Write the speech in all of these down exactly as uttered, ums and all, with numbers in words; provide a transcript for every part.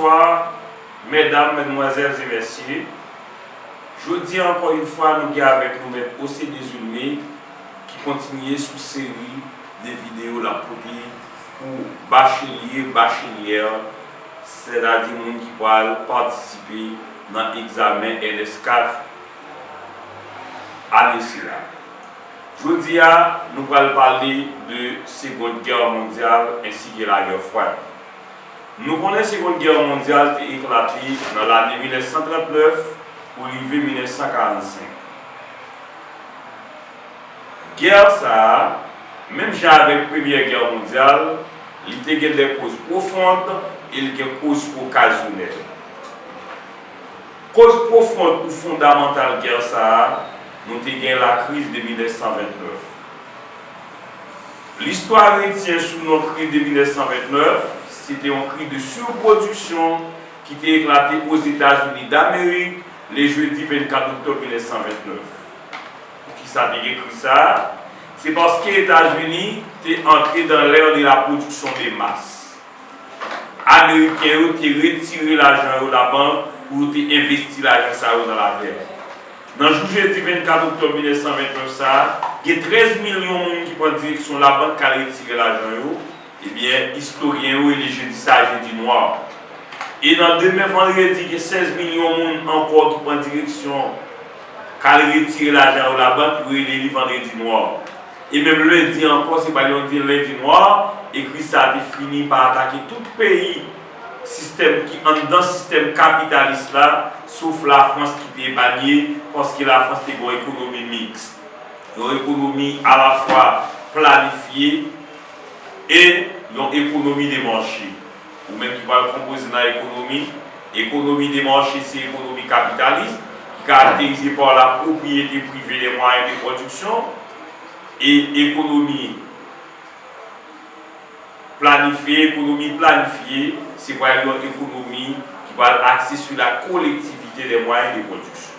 Bonswa, medam, madmwazèl e mesye. Jodi a, ankò yon fwa, nou gen avèk nou Mèt Osé Désulmé, ki kontinye sou seri de videyo l ap pote pou bachelye, bachelyè, sètadi moun ki pral patisipe nan egzamen L S kat ane sila. Jodi a, nou pral pale de Segond Gè Mondyal ensi ke Lagè Fwad. Nou konnen Segond Gè Mondyal te eklate nan lane mil nèf san trant nèf pou rive mil nèf san karannsenk. Gè sa a, menm jan avèk Premyè Gè Mondyal, li te gen de koz pwofon e li gen koz okazyonèl. Koz pwofon ou fondamantal gè sa a, nou te gen lakriz de mil nèf san vennèf. Listwa retyen sou non kriz de mil nèf san vennèf, se te yon kriz de sipwodiksyon ki te eklate Ozetazini Damerik, le jedi vennkat oktòb mil nèf san vennèf. Poukisa te gen kriz sa a? Se paske Etazini te antre dans l'ère de la production de masse. Ameriken yo te retire lajan yo labank pou yo te envesti lajan sa yo nan latè. Nan jou jedi vennkat oktòb mil nèf san vennèf sa a, gen trèz milyon moun ki pran direksyon labank k al retire lajan yo. Ebyen, istoryen yo rele jedi sa a jedi nwa. E nan demen vandredi, gen sèz milyon moun ankò ki pran direksyon k al retire lajan yo labank, yo rele li vandredi nwa. E menm lendi ankò, se pral yon lendi nwa, e kriz sa a te fini pa atake tout peyi sistèm ki anndan sistèm kapitalis la, sof Lafrans ki te epanye, paske Lafrans te gen yon ekonomi miks, yon ekonomi alafwa planifye e yon ekonomi de mache. Ou menm ki pral konpoze nan ekonomi, ekonomi de mache se ekonomi kapitalis ki karakterize pa la pwopriyete prive de mwayen de pwodiksyon e ekonomi planifye, ekonomi planifye, se pral yon ekonomi ki pral akse sou la kolektivite de mwayen de pwodiksyon.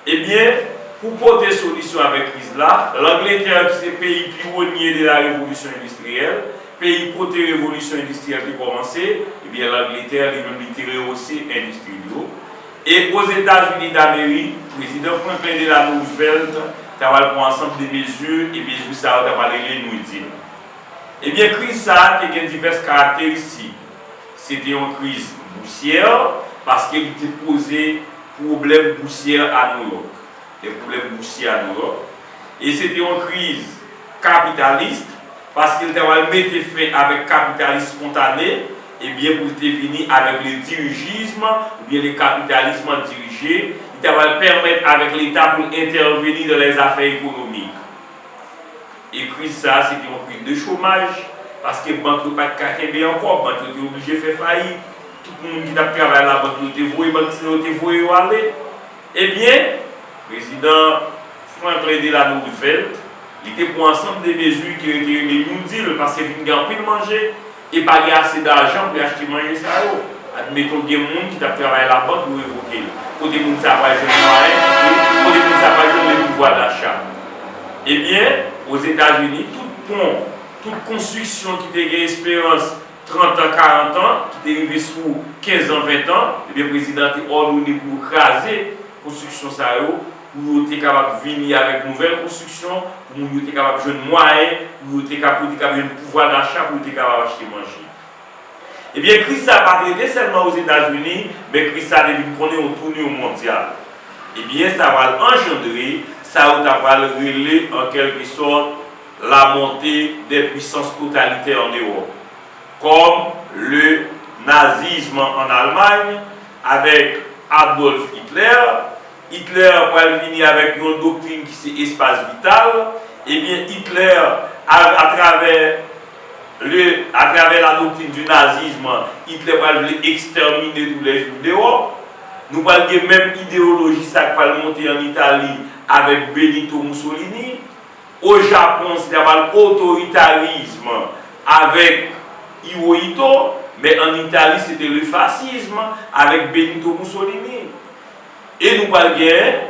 Ebyen, pou pote solisyon avèk kriz la, Langletè, ki se peyi pionye de la revolisyon endistriyèl, peyi kote revolisyon endistriyèl te kòmanse, ebyen, Langletè, li menm, li te rewose endistri l yo. E Ozetazini Damerik, prezidan Franklin Delano Roosevelt ta pral pran ansanm de mezi, e mezi sa yo ta pral rele New Deal. Ebyen, kriz sa a te gen divès karakteristik. Se te yon kriz bousyè, paske li te poze pwoblèm bousyè a Nouyòk, de pwoblèm bousyè a Nouyòk. E se te yon kriz kapitalis, paske li te pral mete fen avèk kapitalis espontane, ebyen, pou li te vini avèk le dirijisme, oubyen le capitalisme dirigé, li te pral pèmèt avèk Leta pou l entèveni dans les affaires économiques. E kriz sa a, se te yon kriz de chomaj, paske bank yo pa t ka kenbe ankò, bank yo te oblije fè fayit. Tout moun ki t ap travay labank yo te voye, bank sa yo te voye yo ale. Ebyen, prezidan Franklin Delano Roosevelt, li te pran ansanm de mezi ki rete rele New Deal, paske vin gen anpil manje, e pa gen ase lajan pou y achte manje sa yo. Admeton, gen moun ki t ap travay labank, yo revoke l. Kote moun sa a pral jwenn mwayen, kote moun sa a pral jwenn le pouvwa dacha? Ebyen, Ozetazini, tout pon, tout konstriksyon ki te gen esperans trant an, karant an, ki te rive sou kenz an, ven an, ebyen, prezidan an te òdone pou yo kraze konstriksyon sa yo, pou yo te kapab vini avèk nouvèl konstriksyon, pou moun yo te kapab jwenn mwayen, pou yo te kab-, pou yo te kapab jwenn pouvwa dacha, pou yo te kapab achte manje. Ebyen, kriz sa a pa t rete sèlman Ozetazini, men kriz sa a te vin konnen yon tounè mondyal. Ebyen, sa pral anjandre sa yo ta pral rele, an kèlke sòt, la montée des puissances totalitaires en Europe, comme le nazisme en Allemagne, avec Adolf Hitler. Hitler pral vini avèk yon doktrin ki se espas vital. Ebyen, Hitler, a, atravè le, atravè la doctrine du nazisme, Hitler pral vle ekstèmine tout lè jwif dewò. Nou pral gen menm ideyoloji sa k pral monte an Itali avèk Benito Mussolini. O Japon, se ta pral otoritarizm avèk Hirohito, men an Itali, se te le fasism avèk Benito Mussolini. E nou pral gen,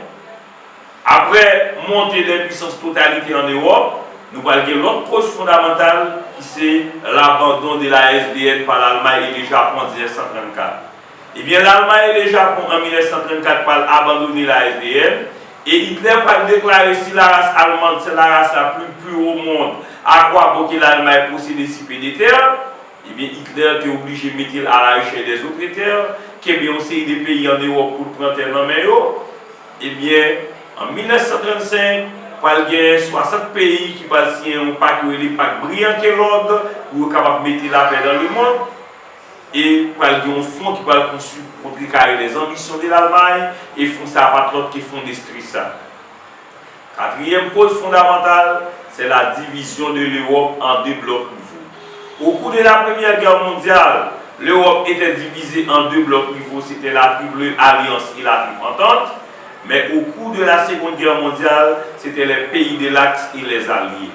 apre montée des puissances totalitaires en Europe, nou pral gen lòt koz fondamantal ki se l'abandon de la S D N par l'Allemagne et le Japon en mil nèf san trannkat. Ebyen, Lalmay e Lepon an mil nèf san trannkat pral abandone la S D N, e Hitler pral deklare si la race allemande c'est la race la plus pure au monde, à quoi bon que l'Allemagne possède si peu de terres? Ebyen, Hitler te oblije mete l à la recherche des autres terres, kenbe yon seri de peyi an Ewòp pou l pran tè nan men yo. Ebyen, an mil nèf san trannsenk, pral gen swasant peyi ki pral siyen yon pak yo rele pak Briand-Quélaud pou yo kapab mete lapè dans le monde. E pral gen yon fon ki pral konstwi pou kontrekare les ambitions de l'Allemagne, e fon sa a pa t lòt ke fon Destrisa. Katriyèm koz fondamantal, c'est la division de l'Europe en deux blocs rivaux. Au cours de la Première Guerre mondiale, l'Europe était divisée en deux blocs rivaux, c'était la Triple Alliance et la Triple Entente. Mais au cours de la Seconde Guerre mondiale, c'était les pays de l'Axe et les Alliés.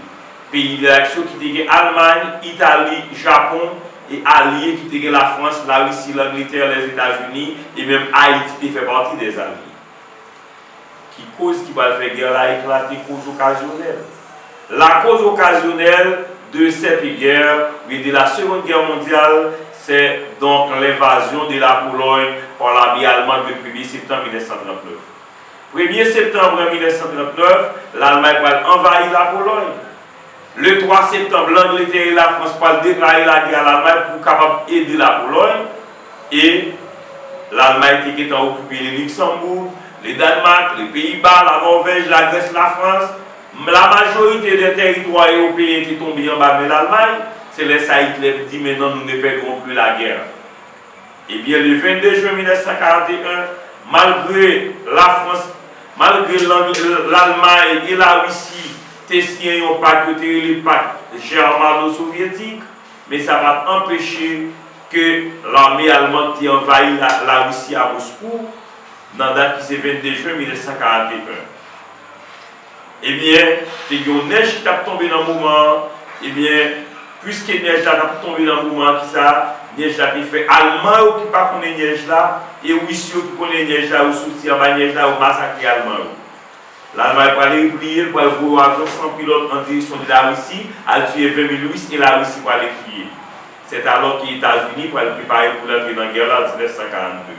Peyi de l'Axe yo ki te gen Almay, Itali, Japon, e alye ki te gen Lafrans, Larisi, Langletè, Lèzetazini, e menm Ayiti te fè pati des alliés. Ki koz ki pral fè gè la eklate? Koz okazyonèl. La cause occasionnelle de cette guerre, oui, de la Seconde Guerre mondiale, c'est donc l'invasion de la Pologne par l'armée allemande le premier septembre mille neuf cent trente-neuf. Premye septanm mil nèf san trannèf, Lalmay pral anvayi Lapolòy. Le twa septanm, Langletè e Lafrans pral deklare lagè a Lalmay pou kapab ede Lapolòy. E Lalmay te gentan okipe le Liksanboug, le Dànmak, le Peyiba, la Nòvèj, Lagrès, Lafrans. La majorite de tèritwa ewopeyen te tonbe anba men Lalmay. Se lè sa Itlè di, maintenant nous ne perdrons plus la guerre. Ebyen, le vennde jen mil nèf san karannteyen, malgre Lafrans, malgre Lang-, Lalmay e Larisi te siyen yon pak yo te rele pak jèmano-sovyetik, men sa pa t anpeche ke lame alman te anvayi La-, Larisi a Moskou nan dat ki se vennde jen mil nèf san karannteyen. Ebyen, te gen yon nèj ki t ap tonbe nan moman an. Ebyen, piske nèj la t ap tonbe nan moman an, kisa nèj la te fè? Alman yo ki pa konnen nèj la, e Ris yo ki konnen nèj la, yo soti anba nèj la, yo masakre Alman yo. Lalmay pral repliye, l pral voye yon avyon san pilòt an direksyon de Larisi, al tiye ven mil Ris, e Larisi pral repliye. Sètalò ke Etazini pral prepare pou l antre nan gè la an diznèf san karannde.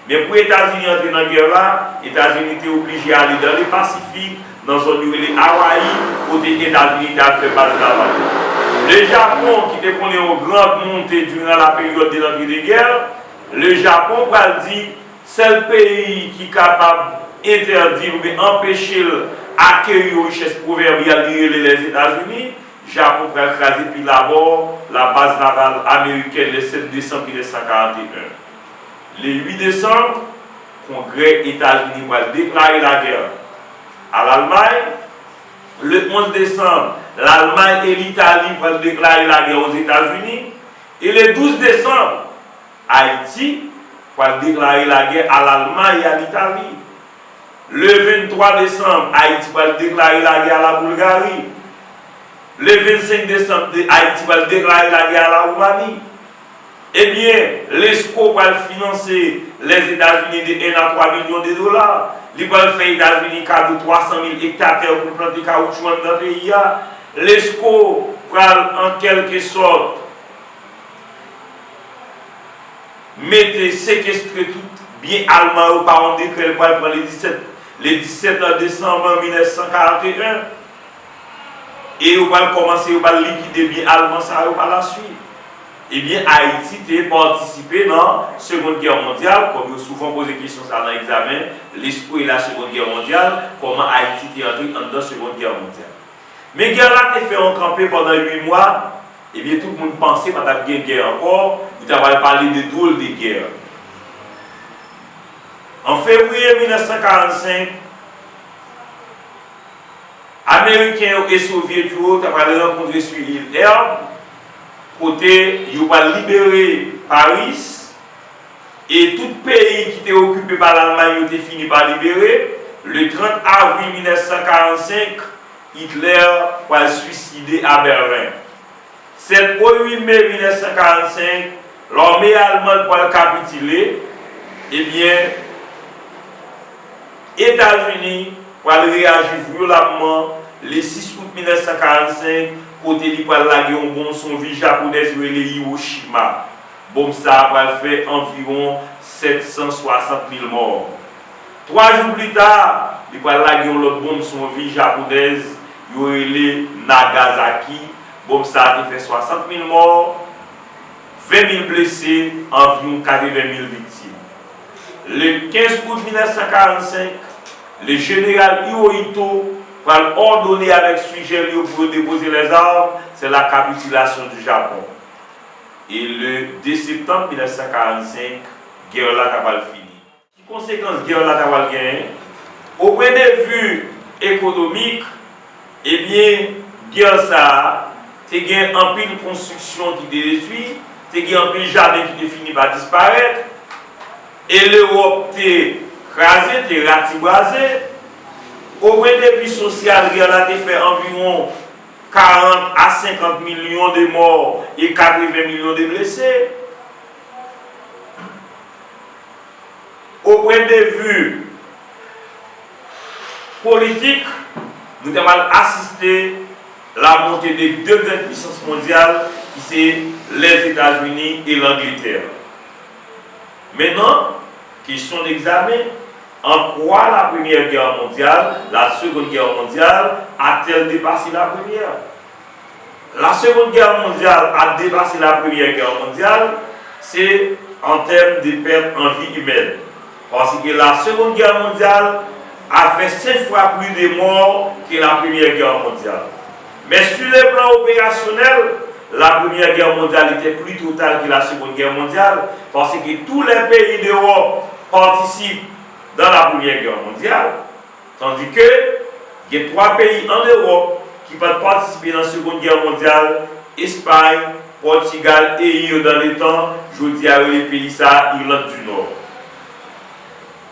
Men pou Etazini antre nan gè la, Etazini te oblije ale dan le Pasifik, nan zòn yo rele Awayi, kote Etazini te al fè baz naval. Le Japon, ki te konnen yon gran moute durant la période de l'entre-deux-guerres, le Japon pral di sèl peyi ki kapab entèdi l oubyen anpeche l akeyi yon richès pwovèbyal li rele Lèzetazini, Japon pral kraze pi labò la baz naval amerikèn le sèt desanm mil nèf san karannteyen. Le uit desanm, Kongrè Etazini pral deklare lagè a Lalmay. Le onz desanm, Lalmay e Litali pral deklare lagè Ozetazini. E le douz desanm, Ayiti pral deklare lagè a Lalmay e a Litali. Le venntwa desanm, Ayiti pral deklare lagè a la Boulgari. Le vennsenk desanm, de, Ayiti pral deklare lagè a la Woumani. Ebyen, Lesko pral finanse Lèzetazini de un à trois millions de dollars. Li pral fè Etazini kado twa san mil ekta tè pou l plante kawoutchou anndan peyi a. Lesko pral, an kèlke sòt, mete, sekestre tout byen alman yo pa yon dekrè li pral pran le disèt, le disèt desanm mil nèf san karannteyen. E yo pral kòmanse, yo pral likide byen alman sa yo pa la swit. Ebyen, Ayiti te patisipe nan Seconde Guerre mondiale, kòm yo souvan poze kesyon sa nan egzamen, Lesko e la Seconde Guerre mondiale, kòman Ayiti te antre anndan Seconde Guerre mondiale. Men gè la te fè yon kanpe pandan uit mwa, ebyen, tout moun panse pa t ap gen gè ankò, yo ta pral pale de drôle de guerre. An fevriye mil nèf san karannsenk, Ameriken yo e Sovyèt yo ta pral rankontre sou il Elbe, kote yo pral libere Paris, e tout peyi ki te okipe pa Lalmay yo te fini pa libere. Le trant avril mil nèf san karannsenk, Hitler pral swiside a Bèlen. Sèt o uit me mil nèf san karannsenk, lame alman pral kapitile. Ebyen, Etazini pral reyaji vyolamman le sis out mil nèf san karannsenk, kote li pral lage yon bonm sou yon vil japonèz yo rele Hiroshima. Bonm sa a pral fè anviwon sèt san swasant mil mò. Twa jou pli ta, li pral lage yon lòt bonm sou yon vil japonèz yo rele Nagasaki. Bonm sa a te fè swasant mil mò, ven mil blese, anviwon katreven mil viktim. Le kenz out mil nèf san karannsenk, le jeneral Hirohito pral òdone avèk sijè li yo pou yo depoze lèzam, c'est la capitulation du Japon. E le de septanm mil nèf san karannsenk, gè la ta pral fini. Ki konsekans gè la ta pral genyen? O pwen de vi ekonomik, ebyen, gè sa a te gen anpil konstriksyon ki te detwi, te gen anpil jaden ki te fini pa disparèt, e Lewòp te kraze, te ratibraze. O pwen de vi sosyal, gè la te fè anviwon karant a senkant milyon de mò e katreven milyon de blese. O pwen de vi politik, nou te pral asiste la montée de de grandes puissances mondiales, ki se Lèzetazini e Langletè. Mentnan, kesyon degzamen, en quoi la Première Guerre mondiale, la Seconde Guerre mondiale, a-t-elle dépassé la première? La Seconde Guerre mondiale a dépassé la Première Guerre mondiale, se an tèm de pèt an vi imèn. Paske la Seconde Guerre mondiale a fè senk fwa plis de mò ke la Première Guerre mondiale. Men sur le plan opérationnel, la Première Guerre mondiale était plus totale que la Seconde Guerre mondiale, parce que tous les pays d'Europe participent dans la Première Guerre mondiale. Tandis que gen twa peyi an Ewòp ki pa t patisipe nan Seconde Guerre mondiale, Espagne, Portugal et Irlande dans le temps, jodi a yo rele peyi sa a Irlande du Nord.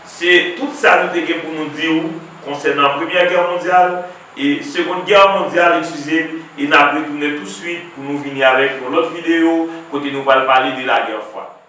Se tout sa nou te gen pou nou di w konsènan Première Guerre mondiale e Seconde Guerre mondiale, eskize m, e n ap retounen touswit pou nou vini avèk yon lòt videyo kote nou pral pale de la guerre froide.